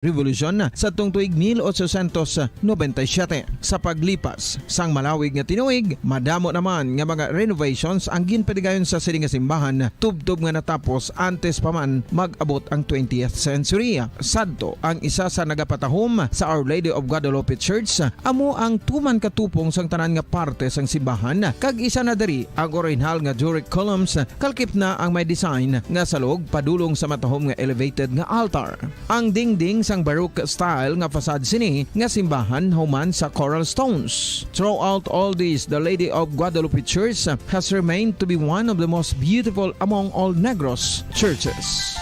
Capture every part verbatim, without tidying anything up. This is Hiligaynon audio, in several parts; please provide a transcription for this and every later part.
Revolution sadtong tuig mil ochocientos noventa y siete. Sa paglipas sang malawig nga tinuig, madamo naman nga mga renovations ang ginpatigayon sa sini nga simbahan, tubtob nga natapos antes pa man mag-abot ang twentieth century. Sadto, ang isa sa nagapatahom sa Our Lady of Guadalupe Church amo ang tuman ka tupong sang tanan nga parte sang simbahan, kag isa na diri ang orihinal nga Doric columns, kalkip na ang may design nga salog padulong sa matahom nga elevated nga altar. Ang dingding sang Baroque style nga facade sini nga simbahan human sa coral stones. Throughout all this, the Lady of Guadalupe Church has remained to be one of the most beautiful among all Negros churches.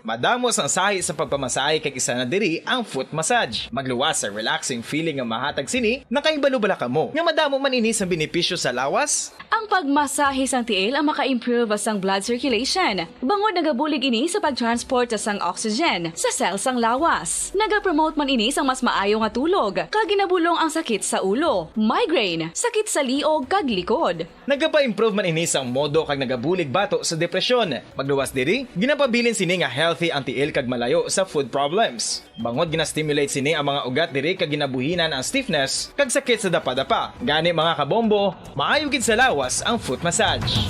Madamo sang sahi sa pagpamasahe, kag isa na diri ang foot massage. Magluwas sa relaxing feeling nga mahatag sini. Nakahibalo bala kamo nga madamo man ini sang benepisyo sa lawas? Ang pagmasahe sang tiil ang maka-improve sang blood circulation, bangod nagabulig ini sa pag-transport sang oxygen sa cell sang lawas. Nagapromote man ini sang mas maayo nga tulog, kag ginabulong ang sakit sa ulo, migraine, sakit sa liog, kag likod. Nagapa-improve man ini sang modo kag nagabulig bato sa depresyon. Magluwas diri, ginapabilin sini nga healthy ang tiil kag malayo sa foot problems. Bangod gina-stimulate sini ang mga ugat diri kag ginabuhinan ang stiffness kag sakit sa dapadapa. Gani, mga kabombo, maayo gid sa lawas ang foot massage.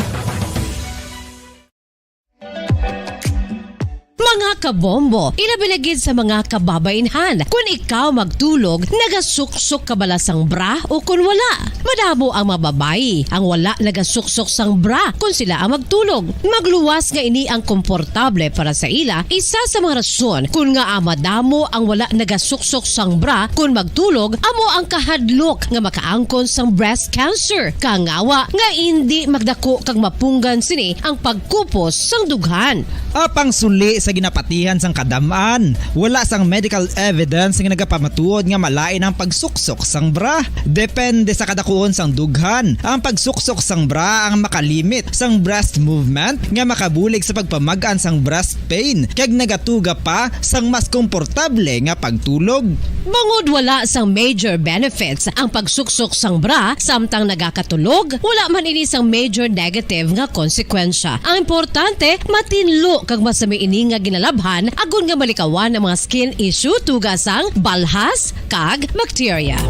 Mga kabombo, ilabi na gid sa mga kababainhan, kun ikaw magtulog, nagasuksok ka bala sang bra o kun wala? Madamo ang mga babayi ang wala nagasuksok sang bra kun sila ang magtulog. Magluwas nga ini ang komportable para sa ila. Isa sa mga rason kun ngaa madamo ang wala nagasuksok sang bra kun magtulog amo ang kahadlok nga makaangkon sang breast cancer, kangawa nga indi magdako kag mapunggan sini ang pagkupos sang dughan. Apang suli sa ginapatihan sang kadam-an, wala sang medical evidence nga nagapamatuod nga malain ang pagsuksok sang bra. Depende sa kadakuon sang dughan, ang pagsuksok sang bra ang makalimit sang breast movement nga makabulig sa pagpamag-an sang breast pain kag nagatuga pa sang mas komportable nga pagtulog. Bangod wala sang major benefits ang pagsuksok sang bra samtang nagakatulog, wala man ini sang major negative nga konsekwensya. Ang importante, matinlo kag masami ini nga ginalabhan agod nga malikawan ang mga skin issue tuga sang balhas kag bacteria.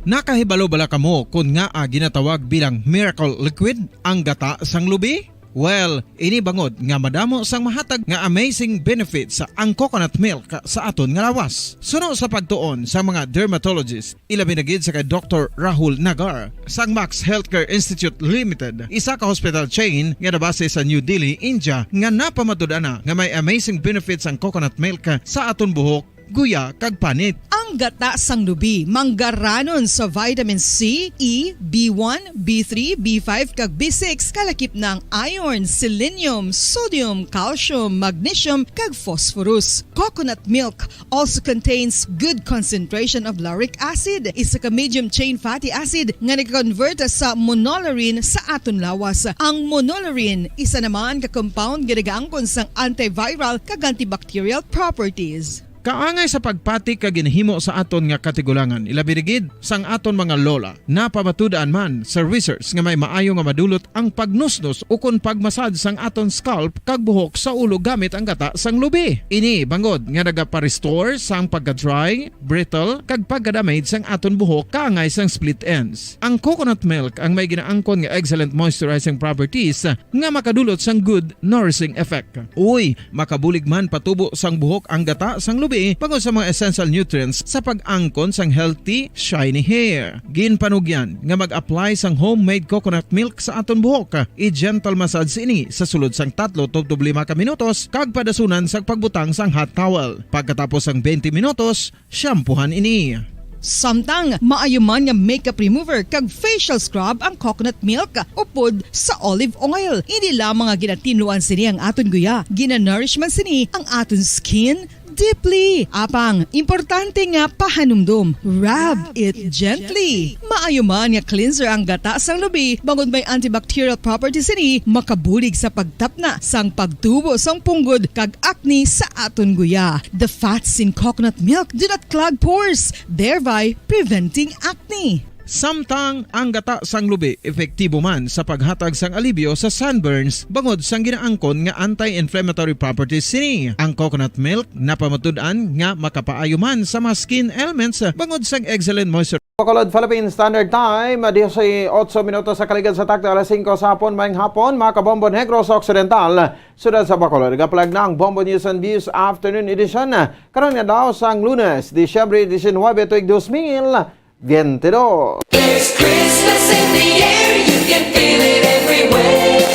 Nakahibalo bala kamo kon ngaa ginatawag bilang miracle liquid ang gata sang lubi? Well, ini bangod nga madamo sang mahatag nga amazing benefits ang coconut milk sa aton nga lawas. Suno sa pagtuon sa mga dermatologist, ilabi na gid sa kay Doktor Rahul Nagar sang Max Healthcare Institute Limited, isa ka hospital chain nga nabase sa New Delhi, India, nga napamatud-an na nga may amazing benefits ang coconut milk sa aton buhok, guya, kag panit. Ang gata sang lubi manggaranon sa vitamin C, E, B one, B three, B five, kag B six, kalakip na ang iron, selenium, sodium, calcium, magnesium, kag phosphorus. Coconut milk also contains good concentration of lauric acid, isa ka medium chain fatty acid nga nag-convert sa monolaurin sa aton lawas. Ang monolaurin, isa naman ka compound nga nagaangkon sang antiviral kag antibacterial properties. Kaangay sa pagpati kag ginahimo sa aton nga katigulangan, ilabi na gid sang aton mga lola. Napamatud-an man sa research nga may maayo nga madulot ang pagnusnos ukon pagmasad sang aton scalp kag buhok sa ulo gamit ang gata sang lubi. Ini bangod nga nagapa-restore sang pagka-dry, brittle, kag pagka-damage sang aton buhok kaangay sang split ends. Ang coconut milk ang may ginaangkon nga excellent moisturizing properties nga makadulot sang good nourishing effect. Uy, makabulig man patubo sang buhok ang gata sang lubi bangod sa mga essential nutrients sa pag-angkon sang healthy, shiny hair. Ginpanugyan nga mag-apply sang homemade coconut milk sa aton buhok. I-gentle massage ini sa sulod sang tatlo tubtob lima ka minutos kag padasunan sang pagbutang sang hot towel. Pagkatapos sang twenty minutos, shampoohan ini. Samtang maayo man nga makeup remover kag facial scrub ang coconut milk upod sa olive oil. Indi lamang nga ginatinluan sini ang aton guya, ginanourish man sini ang aton skin, deeply. Apang, importante nga pahanumdom. Rub it gently. Maayo man nga cleanser ang gata sang lubi, bangod may antibacterial properties ini, makabulig sa pagtapna sang pagtubo sang punggod kag acne sa aton guya. The fats in coconut milk do not clog pores, thereby preventing acne. Samtang ang gata sang lubi epektibo man sa paghatag sang alibyo sa sunburns bangod sang ginaangkon nga anti-inflammatory properties sini. Ang coconut milk napamatud-an nga makapaayo man sa mga skin ailments bangod sang excellent moisture. Bacolod, Philippine Standard Time, dieciocho minutos sa kaligad sa takna alas singko sa hapon. Maayong hapon, mga kabombo, Negros Occidental, siyudad sa Bacolod. Gapalag na ang Bombo News and Views Afternoon Edition karon nga daw sang Lunes, Disyembre diecinuebe, tuig dos mil veintidós. There's Christmas in the air, you can feel it everywhere.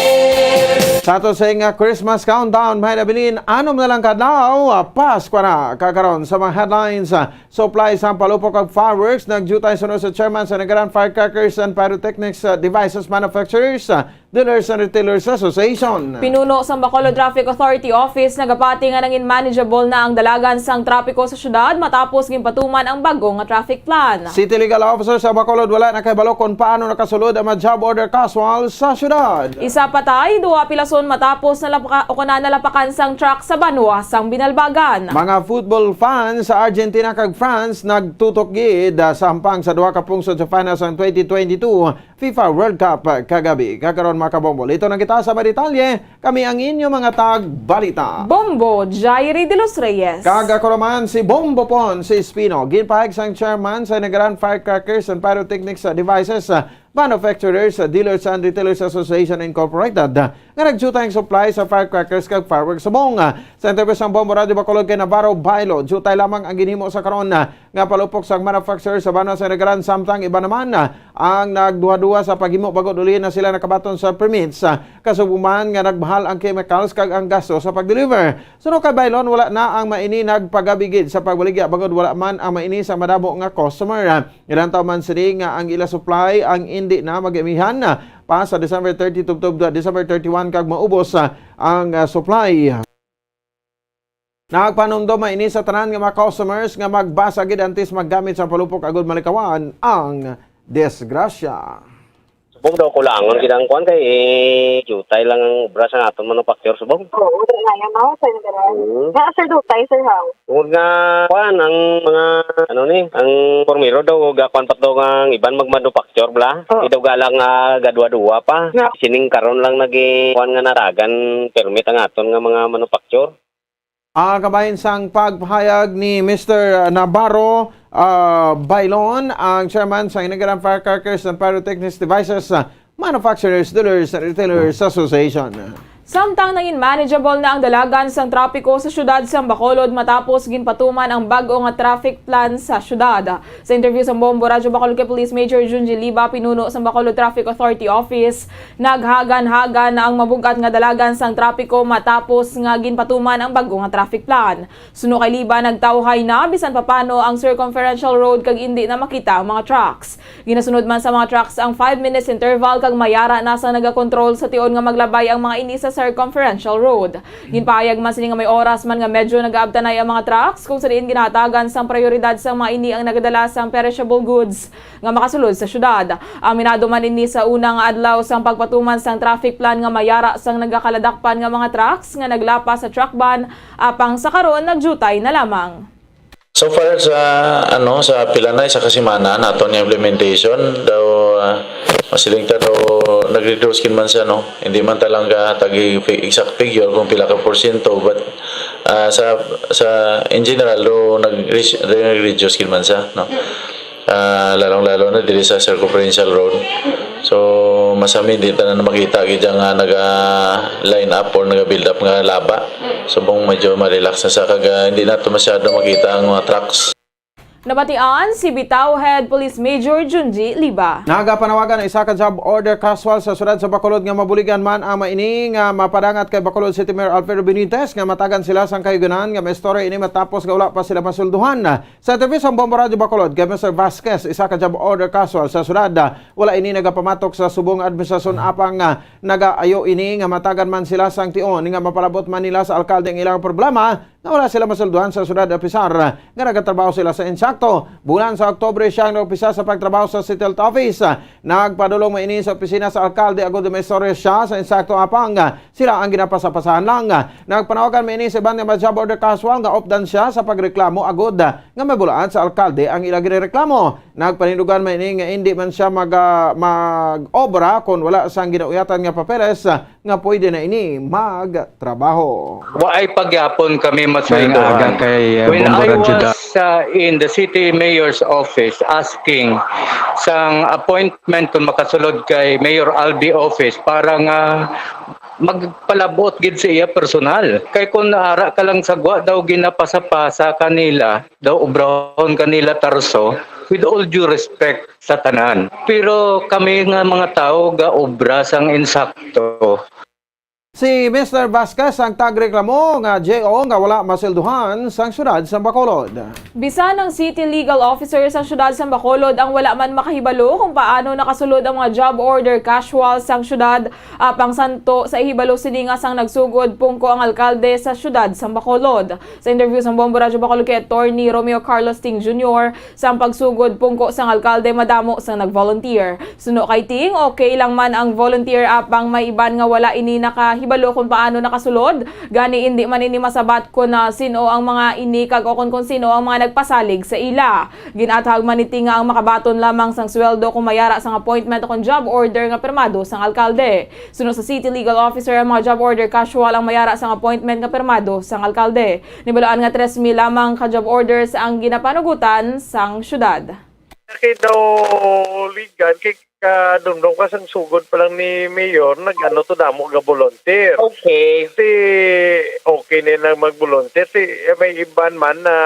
Sa ato sing, ah, Christmas countdown, may nabilin, anom na lang ka adlaw, ah, Pasko na. Kakaron sa mga headlines, ah, supply sang palupok kag fireworks, nagjutay suno sa chairman sa Negran Firecrackers and Pyrotechnics, ah, Devices Manufacturers, ah, Dealers and Retailers Association. Pinuno sang Bacolod Traffic Authority Office nagapati nga nangin manageable na ang dalagan sang trapiko sa syudad matapos ginpatuman ang bag-o nga traffic plan. City Legal Officer sa Bacolod wala nakahibalo kon paano nakasulod ang mga job order casual sa syudad. Isa patay, duha pilason matapos nalapaka-, o kana nalapakan sang truck sa banwa sang Binalbagan. Mga football fans sa Argentina kag France nagtutok gid, ah, sa hampang sa duha ka pungsod sa finals sang twenty twenty-two FIFA World Cup kagabi. Kag karon, mga kabombo, lito na kita sa mga detalye. Kami ang inyo mga tagbalita. Bombo Jairi de los Reyes. Kag ako naman si Bombo Pon, si Espino. Ginpahayag sang chairman sa Negran Firecrackers and Pyrotechnics Devices, uh, Manufacturers, uh, Dealers and Retailers Association Incorporated, uh, nga nagsiutay ang supply sa firecrackers kag fireworks subong. Uh, sa interview sang Bombo Radyo Bacolod kay Navarro Bailo, jutay lamang ang ginhimo sa karon, uh, nga palupok sang manufacturer sa banwa sa Negran, samtang iba naman, ah, ang nagduha-duha sa paghimo bangod uli na sila nakabaton sa permits, ah, kasubong man nga nagmahal ang chemicals kag ang gasto sa pag-deliver. Suno kay Bailon, wala na ang maini nagpagabi gid sa pagbaligya bangod wala man ang maini sa madamo nga customer. Ilantaw man sini nga ang ila supply ang indi na mag-amihan pa sa December thirty tubtob December thirty-one kag maubos, ah, ang, ah, supply. Nagpanumdom man ini sa tanan nga mga customers nga magbasa gid antes maggamit sa palupok agud malikawan ang disgrasya. Subong daw kulangon gid ang kuan kay, eh, jutay lang ang obra sa aton manufacture subong. Oo, wala na yan, no? Sa Negran. Mm. Nga, sir, jutay, sir, how? Tungod nga, kuan, ang mga, ano ni, ang pormero daw, gakuan pa to nga ang iban magmanufacture, bla? Oo. Di daw galang nga gadwa-dwa pa. Nga. Sining karon lang nagi, kuan nga natagan permit ang aton nga mga manufacture. Ah, kabahin sang pagpahayag ni Mister Navarro, ah, Bailon, ang chairman sa Negran Firecrackers and Pyrotechnics Devices, ah, Manufacturers, Dealers, and Retailers Association. Samtang nangin manageable na ang dalagan sang trapiko sa siyudad sang Bacolod matapos ginpatuman ang bag-o nga traffic plan sa siyudad. Sa interview sang Bombo Radyo Bacolod kay Police Major Junji Liba, pinuno sang Bacolod Traffic Authority Office, naghagan-hagan na ang mabug-at nga dalagan sang trapiko matapos nga ginpatuman ang bag-o nga traffic plan. Suno kay Liba, nagtawhay na bisan papano ang circumferential road kag indi na makita ang mga trucks. Ginasunod man sa mga trucks ang five minutes interval kag mayara na sang nagakontrol sa tion nga maglabay ang mga ini sa circumferential road. Ginpahayag man sini nga may oras man nga medyo nagaabtanay ang mga trucks, kung sa diin ginahatagan sang prioridad sang mga ini ang nagadala sang perishable goods nga makasulod sa syudad. Aminado man ini sa una nga adlaw sang pagpatuman sang traffic plan nga mayara sang nagakaladakpan nga mga trucks nga naglapas sa truck ban, apang sa karon nagjutay na lamang. So far sa, ano, sa pila na, isa ka semana naton nga implementation, daw, ah, masiling ta daw nag-reduce gid man siya, no? Hindi man ta lang kahatag fi-, exact figure kung pila ka porsyento, but, ah, sa, sa, in general, daw nag-re-, nag-reduce gid man siya, no? Ah, lalong-lalo na diri sa circumferential road. So, masami di tanan makita gid nga naga-line up or naga-build up nga laba. Subong medyo ma-relax na sa kag, ah, hindi na to masyado makita ang mga trucks. Nabatian si Bitaw Head Police Major Junji Liba. Nagapanawagan ang isa ka job order casual sa siyudad sa Bacolod nga mabuligan man ang maini nga mapadangat kay Bacolod City Mayor Alfredo Benitez nga matagan sila sang kahigayunan nga maistorya ini matapos nga wala pa sila masulduhan. Sa interview sang Bombo Radyo Bacolod kay Mister Vasquez, isa ka job order casual sa siyudad, wala ini nagapamatok sa subong administrasyon, apang, ah, nagaayo ini nga matagan man sila sang tion nga mapalabot man nila sa alkalde ang ilang problema nga wala sila masweldohan sa syudad opisar nga nagatrabaho sila sa insakto. Bulan sa Oktubre siya ang nag-umpisa sa pagtrabaho sa City Health Office. Nagpadulong man ini sa opisina sa alkalde agud maistorya siya sa insakto apang sila ang ginapasapasahan lang. Nagpanawagan man ini sa iban nga mga job order casual nga updan siya sa pagreklamo agud nga mabulaan sa alkalde ang ila ginireklamo. Nagpanindugan man ini nga indi man siya mag, ah, mag-obra kon wala sang ginauyatan nga papeles nga pwede na ini magtrabaho. Waay pa gyapon kami masweldohan. Maayong aga kay, uh, When Bombo I Radyo was, Da- uh, in the city mayor's office asking sang appointment kung makasulod kay Mayor Albi office para nga magpalabot gid sa iya personal. Kay kung naara ka lang sa gwa daw ginapasa-pasa kanila, daw obrahon kanila Tarso, with all due respect sa tanan. Pero kami nga mga tawo ga obra sang insakto. Si Mister Vasquez ang tagreklamo nga J O nga wala masilduhan sang siyudad sang Bacolod. Bisan ang City Legal Officer sang siyudad sang Bacolod ang wala man makahibalo kung paano nakasulod ang mga job order casual sang siyudad, apang santo sa ihibalo sini nga sang nagsugod pungko ang alkalde sa siyudad sang Bacolod. Sa interview sang Bombo Radyo Bacolod kay Attorney Romeo Carlos Ting Junior, sang pagsugod pungko sang alkalde, madamo sang nag-volunteer. Suno kay Ting, okay lang man ang volunteer apang may iban nga wala ini nakahibalo kung paano nakasulod. Gani, indi man ini masabat kon, ah, sin-o ang mga ini kag o kon, kon sin-o ang mga nagpasalig sa ila. Gin-athag man ni Ting nga ang makabaton lamang sang sweldo kung mayara sang appointment o kon job order nga pirmado sang alkalde. Suno sa City Legal Officer, ang mga job order casual ang mayara sang appointment nga pirmado sang alkalde. Nahibaluan nga tres mil lamang ka job orders ang ginapanugutan sang siyudad. Kay daw ligan, kay kadumdom ka sang sugod pa lang ni Mayor, nag-ano to, damo nga volunteer. Okay. Ti, okay na lang mag-volunteer. Ti, eh, may iban man na,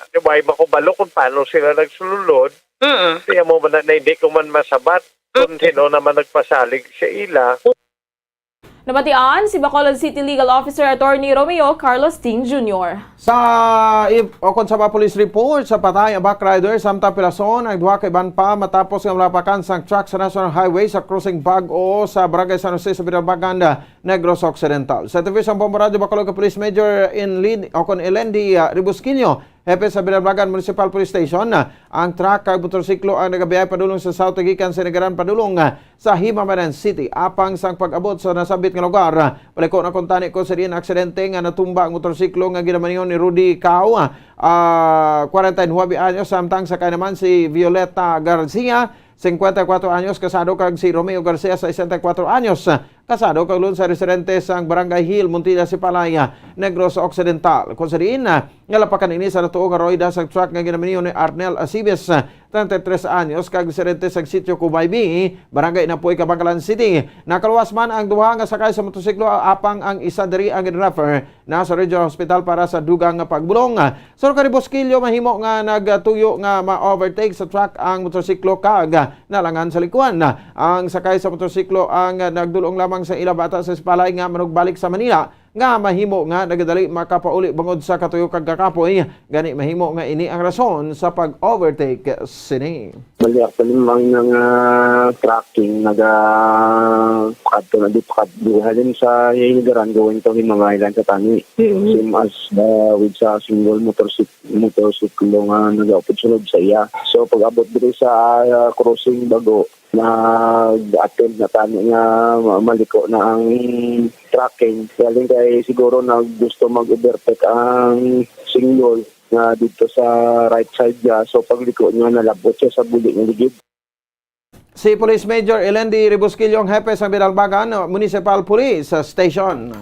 di ba, iba ko balo kung paano sila nagsulod. Mm. Ti, amo man na, na hindi ko man masabat kung sino naman nagpasalig sa ila. Nabatian si Bacolod City Legal Officer Attorney Romeo Carlos Ting Junior. Sa ip-, o kon sa mga police report, sa patay ang backrider samtang pilason ang duha ka iban pa matapos nga malapakan sang truck sa National Highway sa crossing Bag-o sa Barangay San Jose sa Binalbagan, Negros Occidental. Sa interview sang Bombo Radyo Bacolod kay Police Major Enlin-, o kon Elendi, ah, Rebusquillo, hepe sa Binalbagan Municipal Police Station, ah, ang truck kag motorsiklo ang nagabiyahe padulong sa South gikan sa Sinigaran padulong, ah, sa Jimabanan City. Apang sang pag-abot sa nasambit nga lugar, ah, paliko na kuntani kon sa diin aksidente nga natumba ang motorsiklo nga ginamaneho ni Rudy Cao, ah, kwarenta y nuebe anyos, samtang sakay naman si Violeta Garcia, singkwenta y kuwatro anyos, kasado, kag si Romeo Garcia, sesenta y kuwatro anyos, kasado kag ulon sa residente sang Barangay Hill, Montilla, Sipalay, Negros Occidental. Kon sa diin, ah, nalapakan ini sa natuo nga rueda sang truck nga ginamaneho ni Arnel Acibes, treinta y tres anyos, kag residente sang Sitio Cubaybi, Barangay Inapoy, Kabankalan City. Nakaluwas man ang duha nga sakay sa motorsiklo, apang ang isa diri ang gin-refer na sa Regional Hospital para sa dugang nga pagbulong. Suno kay Rebusquillo, mahimo nga nagtuyo nga ma-overtake sa truck ang motorsiklo kag nalangan sa likuan. Ang sakay sa motorsiklo ang nagdul-ong lamang sa ila bata sa Sipalay nga manugbalik sa Manila, nga mahimo nga nagadali makapauli bangod sa katuyo kag kakapoy. Gani, mahimo nga ini ang rason sa pag-overtake sini. Bali, actually, mang nang, ah, tracking, naga, adto na di pa, di halin sa Hinigaran going to Himangayan sa Tani. Mm-hmm. Same as, ah, with sa single motorcyc-, motorsiklo nga nagaupod sulod sa iya. So, pag-abot diri sa, ah, crossing Bago, nag-attempt na tani nga ma-, maliko na ang tracking. Galing kay siguro nag-, gusto mag-overtake ang single nga dito sa right side niya. So, pagliko niya, nalabot siya sa buli nga ligid. Si Police Major Elendi Rebusquillo ang hepe sang Binalbagan Municipal Police Station.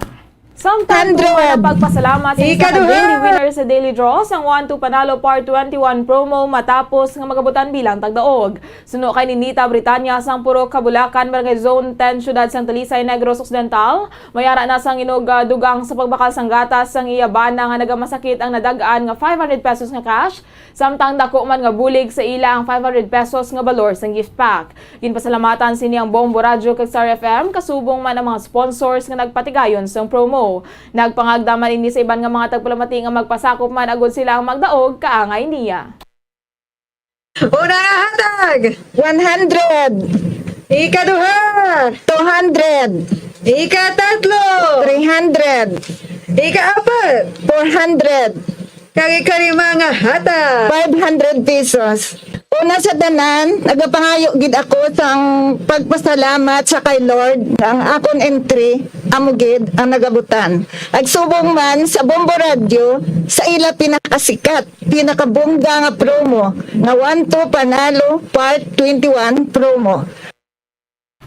Samtang tuman ang pagpasalamat sa isa ka daily winner sa Daily Draw sang One Two Panalo Part twenty-one promo matapos nga magabutan bilang tagdaog. Suno kay Ninita Britanya sang Purok Kabulakan, Barangay Zone ten, Siyudad sang Talisay, Negros Occidental, mayara na sang inog, ah, dugang sa pagbakal sang gatas sang iya bana nga nagamasakit ang nadag-an nga five hundred pesos nga cash. Samtang dako man nga bulig sa ila ang five hundred pesos nga balor sang gift pack. Ginpasalamatan sini ang Bombo Radyo kag Star F M, kasubong man ang mga sponsors nga nagpatigayon sang promo. Nagpangagda man ini sa iban nga mga tagpalamati nga magpasakop man agud sila ang magdaog kaangay niya. Una nga hatag, one hundred. Ikaduha, two hundred. Ikatatlo, three hundred. Ikaapat, four hundred. Kag ikalima nga hatag, five hundred pesos. Una sa tanan, nagapangayo gid ako sang pagpasalamat sa kay Lord nga ang akon entry amo gid ang nagabutan. Agsubong man sa Bombo Radyo sa ila pinakasikat, pinakabongga nga promo nga One Two Panalo Part twenty-one promo.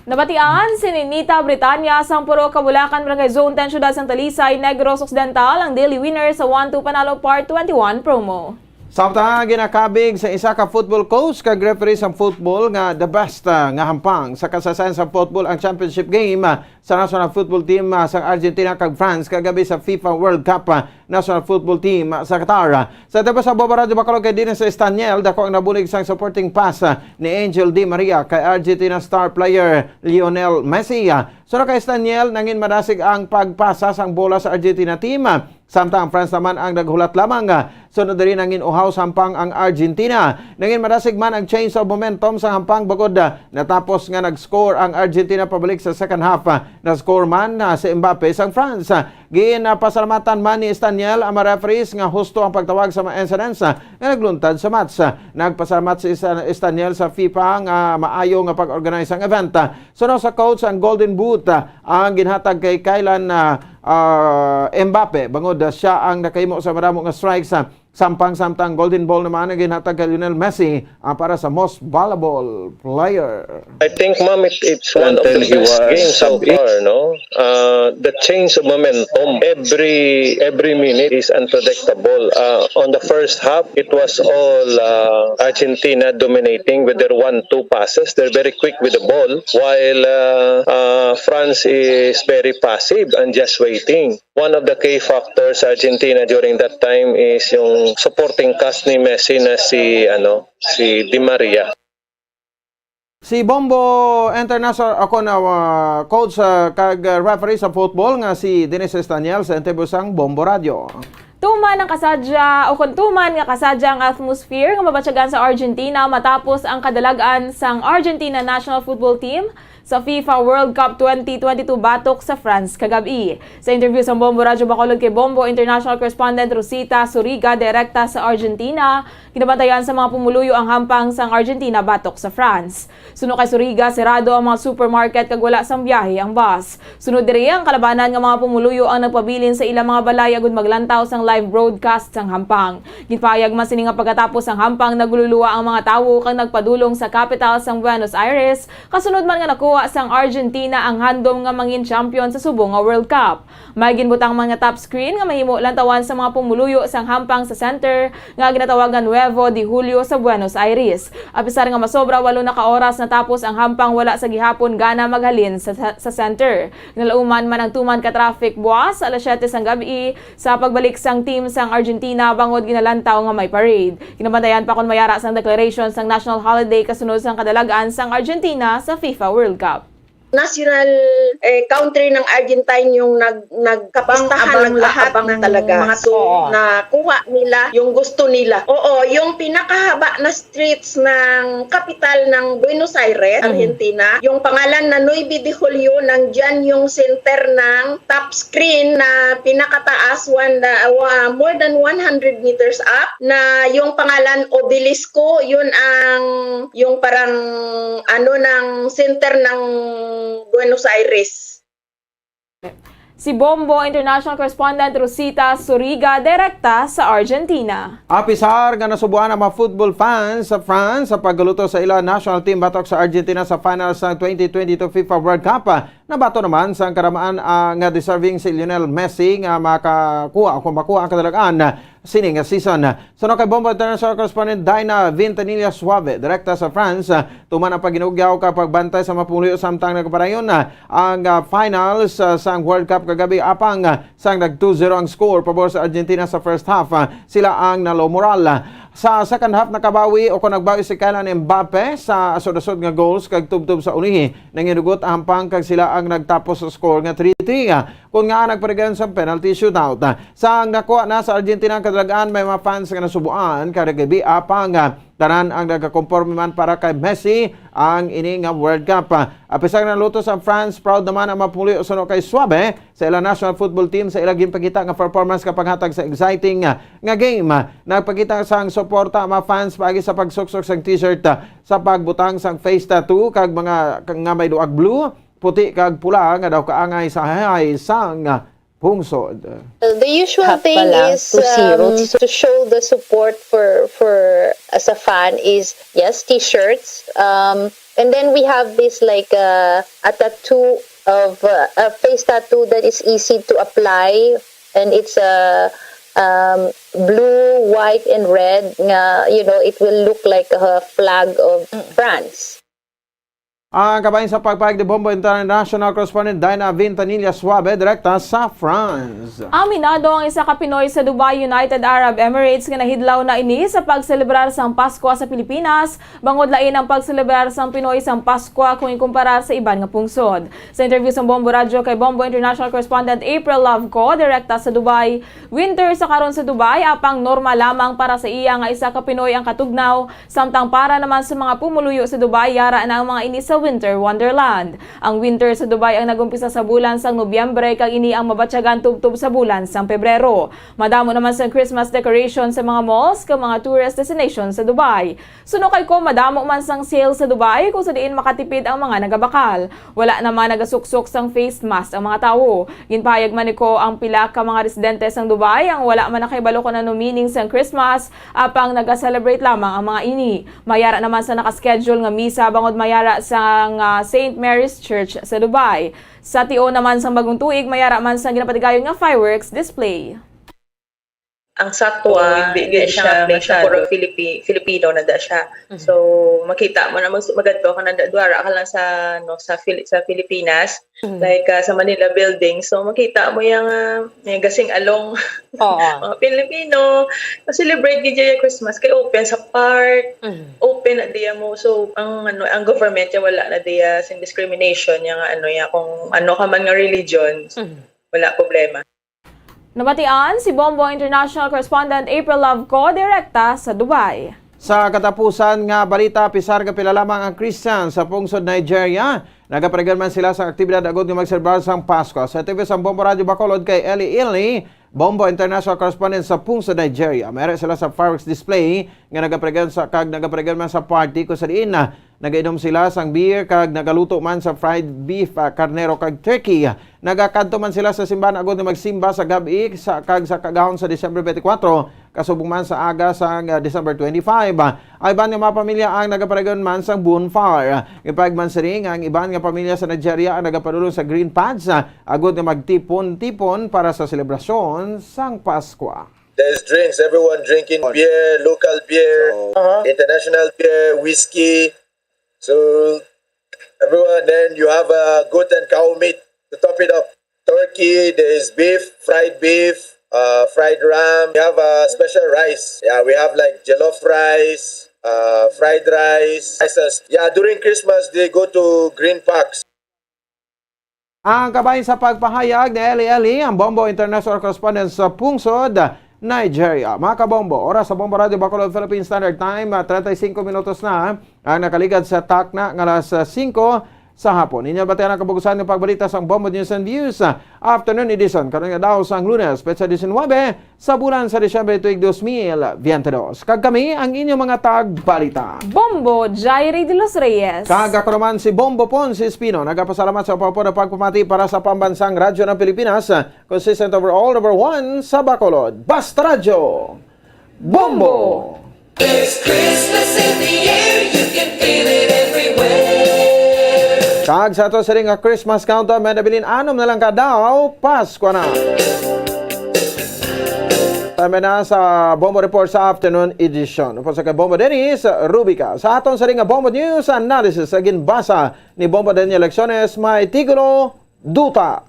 Nabatian si Ninita Britanya sang Purok Kabulakan, Barangay Zone ten, Siyudad sang Talisay, Negros Occidental, ang daily winner sa One Two Panalo Part twenty-one promo. Samtang ginakabig sa isa ka football coach kag referee sang football nga the best, ah, nga hampang sa kasaysayan sa football ang championship game, ah, sa national football team, ah, sang Argentina kag France kagabi sa FIFA World Cup, ah, national football team, ah, sa Qatar. Sa tapo sa Bombo Radyo Bacolod kay Dennis Estaniel, dako ang nabulig sang supporting pass, ah, ni Angel Di Maria kay Argentina star player Lionel Messi. Ah, sunod kay Estaniel, nangin madasig ang pagpasa sang bola sa Argentina team. Ah, samtang ang France naman ang naghulat lamang. Ah, sunod diri nangin uhaw sa hampang ang Argentina. Nangin madasig man ang change of momentum sa hampang bangod, ah, natapos nga nag-score ang Argentina pabalik sa second half. Ah, na-score man, ah, si Mbappe sang France. Ah, Ginpasalamatan man ni Staniel ang mga referees nga husto ang pagtawag sa mga incidents, ah, nga nagluntad sa match. Ah, nagpasalamat si Stan-, Staniel sa FIFA nga maayo nga pag-organize ang event. Ah, suno sa coach, ang Golden Boot, ah, ang ginhatag kay Kylian, ah, ah, Mbappe, bangod, ah, siya ang nakahimo sa madamo nga strikes, ah, sampang, samtang Golden Ball naman ang ginhatag kay Lionel Messi, ah, para sa most valuable player. I think, ma'am, it, it's one of the best games so far, no? Uh, the change of momentum, every, every minute is unpredictable. Uh, on the first half, it was all, uh, Argentina dominating with their one-two passes. They're very quick with the ball, while, uh, uh, France is very passive and just waiting. One of the key factors sa Argentina during that time is yung supporting cast ni Messi na si, ano, si Di Maria. Si Bombo International, ako na, ah, coach, ah, kag, ah, referee sa football nga si Dennis Estaniel sa interview sang Bombo Radio. Tuman ang kasadya, o kung tuman nga kasadya ang atmosphere nga mabatyagan sa Argentina matapos ang kadalag-an sang Argentina national football team sa FIFA World Cup twenty twenty-two batok sa France kagab-i. Sa interview sa Bombo Radyo Bacolod kay Bombo International Correspondent Rosita Suriga, direkta sa Argentina, ginabantayan sa mga pumuluyo ang hampang sang Argentina batok sa France. Suno kay Suriga, serado ang mga supermarket kag wala sang biyahe ang bus. Sunod diri, ang kalabanan nga mga pumuluyo ang nagpabilin sa ilang mga balay agud maglantaw sang live broadcast sang hampang. Ginpahayag man sini nga pagkatapos sang hampang, nagluluwa ang mga tawo kag nagpadulong sa kapital sang Buenos Aires, kasunod man nga nakuha sang Argentina ang handom nga mangin champion sa subong nga World Cup. May ginbutang man nga top screen nga mahimo lantawan sa mga pumuluyo sang hampang sa center nga ginatawagan Nuevo de Julio sa Buenos Aires. Apisar nga masobra walo na ka oras natapos ang hampang, wala sa gihapon gana maghalin sa, sa, sa center. Ginalauman man ang tuman ka traffic buas sa alas siyete sang gab-i sa pagbalik sang team sang Argentina bangod ginalantaw nga may parade. Ginabantayan pa kon may ara sang declaration sang national holiday kasunod sang kadalag-an sang Argentina sa FIFA World Cup. National, eh, country ng Argentine yung nag-, nagkapistahan, abang-abang lahat ng talaga. So, nakuha nila yung gusto nila. Oo, yung pinakahaba na streets ng kapital ng Buenos Aires, Argentina, yung pangalan na Nueve de Julio, nandyan yung center ng top screen na pinakataas, one, uh, more than one hundred meters up, na yung pangalan Obelisco, yun ang, yung parang, ano, ng center ng Buenos Aires. Si Bombo International Correspondent Rosita Suriga, direkta sa Argentina. Apisar nga nasubuan ang mga football fans sa France sa pagluto sa ila national team batok sa Argentina sa finals sang twenty twenty-two FIFA World Cup, nabaton naman sang karamaan, ah, nga deserving si Lionel Messi nga makakuha o kung makuha ang kadalag-an sini nga season. Suno kay Bombo International Correspondent Dina Vintanilla Suave, direkta sa France, tuman ang paghinugyaw ka pagbantay sa mga pumuluyo samtang nagpadayon na ang, ah, finals, ah, sang World Cup kagabi, apang, ah, sang nag two zero ang score pabor sa Argentina sa first half, ah, sila ang nalo moral. Sa second half, nakabawi o kung nagbawi si Kylian Mbappe sa asod-asod nga goals kag tubtob sa ulihi, nangin hugot ang hampang kag sila ang nagtapos sa score nga three three. Kung nga nagpadagan sa penalty shootout. Sang nakuha na sa Argentina ang kadalagan, may mga fans nga nasubuan kag naghibi apang, ah, tanan ang nagakomporme man para kay Messi ang ini nga World Cup. Ah, apisang nalutos ang France, proud naman ang mga pumuluyo suno kay Suave sa ilang national football team sa ilang ginpakita nga performance nga paghatag sa exciting, ah, nga game. Ah, nagpakita sang suporta ang mga fans paagi sa pagsuksok sang t-shirt, ah, sa pagbutang sang face tattoo kag mga nga may duag blue, puti kag pula nga daw kaangay sa hahay sang pungsod. The usual Half pa thing lang, is two zero. Um, to show the support for for as a fan is, yes, t-shirts, um, and then we have this, like, uh, a tattoo of uh, a face tattoo that is easy to apply, and it's a um, blue, white, and red. Nga, you know, it will look like a flag of France. Ang kabahin sa pagpahayag ni Bombo International correspondent Dinah Vintanilla Suave, direkta sa France. Aminado ang isa ka Pinoy sa Dubai, United Arab Emirates, nga nahidlaw na ini sa pagselebrar sang Pasko sa Pilipinas, bangod lain ang pagselebrar sang Pinoy sang Pasko kung ikumparar sa iban nga pungsod. Sa interview sang Bombo Radyo kay Bombo International correspondent April Love Co, direkta sa Dubai, winter sa karon sa Dubai, apang normal lamang para sa iya nga isa ka Pinoy ang katugnaw, samtang para naman sa mga pumuluyo sa Dubai, yara na ang mga ini sa winter wonderland. Ang winter sa Dubai ang nag-umpisa sa bulan sang Nobyembre, kag ini ang mabatyagan tubtob sa bulan sang Pebrero. Madamo naman sang Christmas decoration sa mga malls kag mga tourist destination sa Dubai. Suno kay Co, madamo man sang sale sa Dubai, kung sa diin makatipid ang mga nagabakal. Wala naman nagasuksok sang face mask ang mga tawo. Ginpahayag man ni Co ang pila ka mga residente sang Dubai ang wala man nakahibalo kon ano meaning sang Christmas, apang naga-celebrate lamang ang mga ini. Mayara naman sa naka-schedule nga misa bangod mayara sang, ah, Saint Mary's Church sa Dubai. Sa tion naman sang bagong tuig, mayara man sang ginapatigayon nga fireworks display. Ang Satwa, hindi siya nga place na puro Filipi-, Filipino na da siya. So, makita mo na mag-, magadto ka na da-, duara ka lang sa, no, sa Fili-, sa Pilipinas, like, ah, sa Manila Building. So, makita mo yung, ah, yung gasing along Oo. mga Filipino. Ma-celebrate gid yung Christmas kay open sa park, Mhm. open na diya mo. So, ang, ano, ang government niya wala na diya sing discrimination niya nga, ano, ya, kung ano ka man nga religion, Mhm. wala problema. Nabatian si Bombo International Correspondent April Love Co direkta sa Dubai. Sa katapusan nga balita, pisar nga pila lamang ang Christian sa pungsod Nigeria. Nagaparegan man sila sa aktibidad agod nga magselebrar sang Pasko. Sa T V sang Bombo Radyo Bacolod kay Eli Ili, Bombo International Correspondent sa pungsod Nigeria. Mayara sila sa fireworks display nga nagaparegan sa, kag nagaparegan man sa party kung sa diin na nagainom sila sang beer kag nagaluto man sa fried beef, ah, karnero kag turkey. Nagakadto man sila sa simbahan agod nga magsimba sa gab-i sa, kag sa kaagahon sa December twenty-four, kasubong man sa aga sa, ah, December twenty-five. Ang iban nga mga pamilya ang nagaparegon man sang bonfire. Ipag man sini nga ang iban nga pamilya sa Nigeria ang nagapadulong sa green pads, ah, agod nga magtipon-tipon para sa selebrasyon sang Paskwa. There's drinks, everyone drinking beer, local beer, international beer, whiskey. So everyone, then you have a goat and cow meat to top it up. Turkey, there is beef, fried beef, uh, fried ram. We have a special rice. Yeah, we have, like, jollof rice, uh, fried rice. Spices. Yeah, during Christmas, they go to Green Parks. Ang kabahin sa pagpahayag ni Eli Eli, ang Bombo International Correspondent sa pungsod Nigeria. Mga kabombo, oras sa Bombo Radio Bacolod Philippine Standard Time, ah, treinta y cinco minutos na ang nakaligad sa takna nga alas singko sa hapon. Inyo batian ang kabugusan ng pagbalita sa Bombo News and Views, ah, afternoon edition. Karon nga daw sang Lunes, petsa diecinuebe, sa bulan sa Disyembre tuig dos mil biyente dos. Kag kami ang inyong mga tagbalita. Bombo Jairi de los Reyes. Kag ako naman si Bombo Ponce Espino. Nagapasalamat sa pagpapod ng pagpamati para sa Pambansang Radyo ng Pilipinas, consistent over all, number one sa Bacolod. Basta Radyo, Bombo! There's Christmas in the air, you can feel it everywhere. Kag sa ato sining nga Christmas countdown, may nabilin anom na lang ka daw, Pasko na. Time na sa Bombo Report sa afternoon edition. Upos sa kay Bombo Dennis Rubica. Sa aton sining nga Bombo News Analysis, sa ginbasa ni Bombo Daniel Lecciones, may titulo, Duta.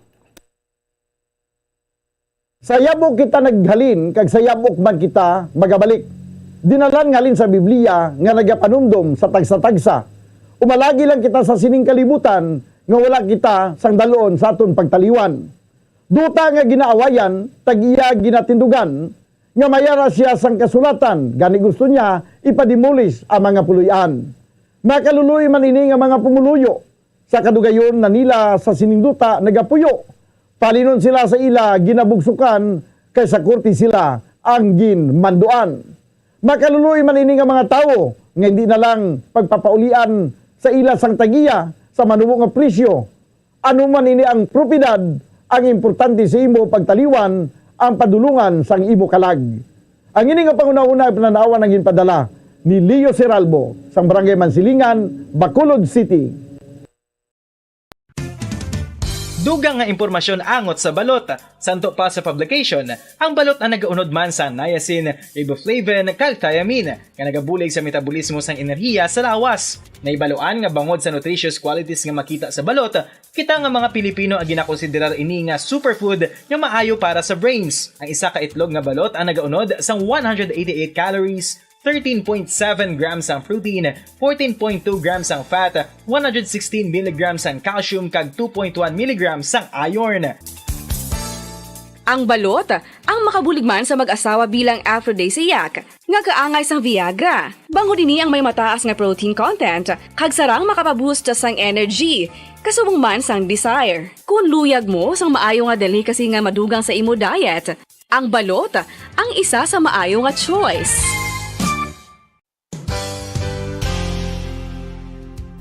Sa yabok kita naghalin, kag sa yabok man kita magabalik. Dinalan nga halin sa Biblia nga nagapanumdom sa tagsa-tagsa. Umalagi lang kita sa sining kalibutan nga wala kita sang dal-on sa aton pagtaliwan. Duta nga ginaawayan, tag-iya ginatindugan, nga mayara siya sang kasulatan, gani gusto niya ipa-demolish ang mga puloy-an. Makaluloy man ini nga mga pumuluyo, sa kadugayon na nila sa sining duta nagapuyo. Palinon sila sa ila ginabugsukan, kay sa korte sila ang ginmanduan. Makaluloy man ini nga mga tawo nga hindi na lang pagpapaulian sa ila sang tag-iya sa manubo nga presyo. Ano man ini ang propiedad, ang importante sa imo pagtaliwan ang padulungan sang imo kalag. Ang ini nga panghunahuna ay pananawan ang ginpadala ni Leo Seralbo sang Barangay Mansilingan, Bacolod City. Dugang nga impormasyon angot sa balot. Santo pa sa publication, ang balot ang nagaunod man sang niacin, riboflavin, kag thiamine, nga nagabulig sa metabolismo sang enerhiya sa lawas. Nahibaluan nga bangod sa nutritious qualities nga makita sa balot, kita nga mga Pilipino ang ginakonsiderar ini nga superfood nga maayo para sa brains. Ang isa ka itlog nga balot ang nagaunod sang one hundred eighty-eight calories, thirteen point seven grams ang protein, fourteen point two grams ang fat, one hundred sixteen milligrams ang calcium, kag two point one milligrams ang iron. Ang balot ang makabulig man sa mag-asawa bilang aphrodisiac nga kaangay sang Viagra. Bangod ini ang may mataas nga protein content, kag sarang makapaboost sang energy, kasubong man sang desire. Kon luyag mo sang maayo nga delicacy nga madugang sa imo diet, ang balot ang isa sa maayo nga choice.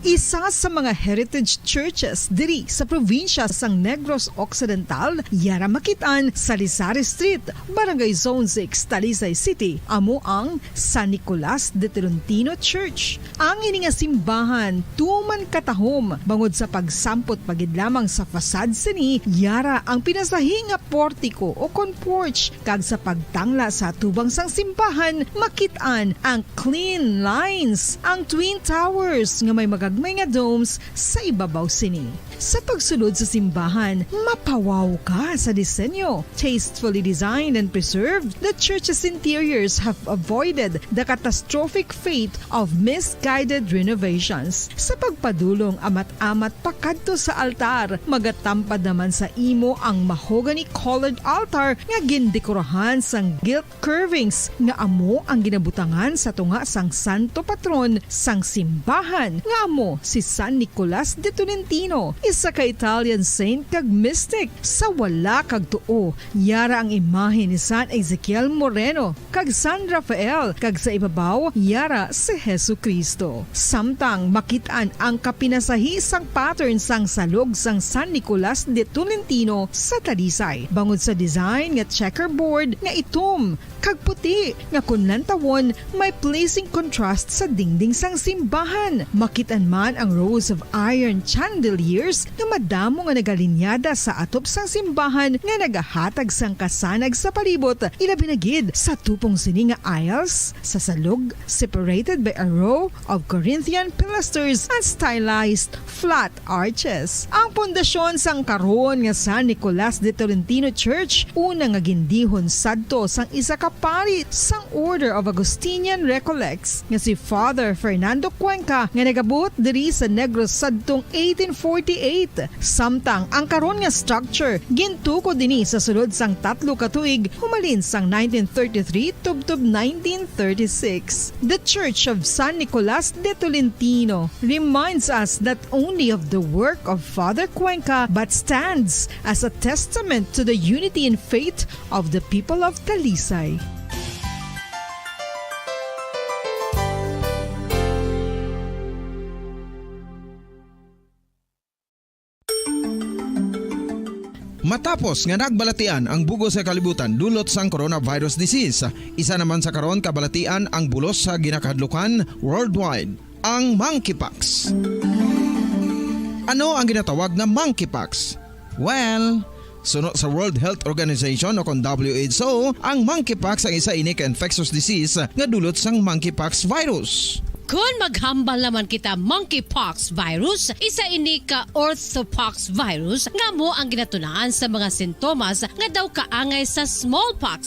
Isa sa mga heritage churches diri sa probinsya sang Negros Occidental, yara makit-an sa Salisari Street, Barangay Zone six, Talisay City, amo ang San Nicolas de Tolentino Church. Ang ini nga simbahan tuman katahom bangod sa pagsampot pa gid lamang sa facade sini, yara ang pinasahi nga portiko o kon porch, kag sa pagtangla sa atubang sang simbahan, makit-an ang clean lines, ang twin towers nga may magagmay nga domes sa ibabaw sini. Sa pagsulod sa simbahan, mapawaw ka sa disenyo. Tastefully designed and preserved, the church's interiors have avoided the catastrophic fate of misguided renovations. Sa pagpadulong amat-amat pakadto sa altar, magatampad naman sa imo ang mahogany-colored altar nga gindekorahan sang gilt curvings nga amo ang ginabutangan sa tunga sang santo patron sang simbahan, nga amo si San Nicolas de Tolentino, isa ka Italian saint kag mystic. Sa wala kag tuo, yara ang imahe ni San Ezekiel Moreno kag San Rafael, kag sa ibabaw, yara si Jesu-Cristo. Samtang makit-an ang kapinasahi sang pattern sang salog sang San Nicolas de Tolentino sa Talisay, bangod sa design nga checkerboard nga itom kag puti nga kon lantawon may pleasing contrast sa dingding sang simbahan. Makit-an man ang rows of iron chandeliers nga madamo nga nagalinyada sa atop sang simbahan nga nagahatag sang kasanag sa palibot, ilabi na gid sa tupong sini nga aisles sa salog, separated by a row of Corinthian pilasters and stylized flat arches. Ang pundasyon sang karon nga San Nicolas de Tolentino Church, una nga gindihon sadto sang isa ka pari sang Order of Augustinian Recollects nga si Father Fernando Cuenca, nga nagabuot diri sa Negros sadtong eighteen forty-eight. Samtang ang karon nga structure gintukod ini sa sulod sang tatlo ka tuig, humalin sang nineteen thirty-three tubtob nineteen thirty-six. The Church of San Nicolas de Tolentino reminds us not only of the work of Father Cuenca, but stands as a testament to the unity in faith of the people of Talisay. Matapos nga nagbalatian ang bug-os nga kalibutan dulot sang coronavirus disease, isa naman sa karon kabalatian ang bulos sa ginakahadlukan worldwide, ang monkeypox. Ano ang ginatawag nga monkeypox? Well, suno sa World Health Organization o kon W H O, ang monkeypox ang isa ini ka infectious disease nga dulot sang monkeypox virus. Kon maghambal naman kita monkeypox virus, isa ini ka orthopox virus nga amo ang ginatunaan sa mga sintomas nga daw kaangay sa smallpox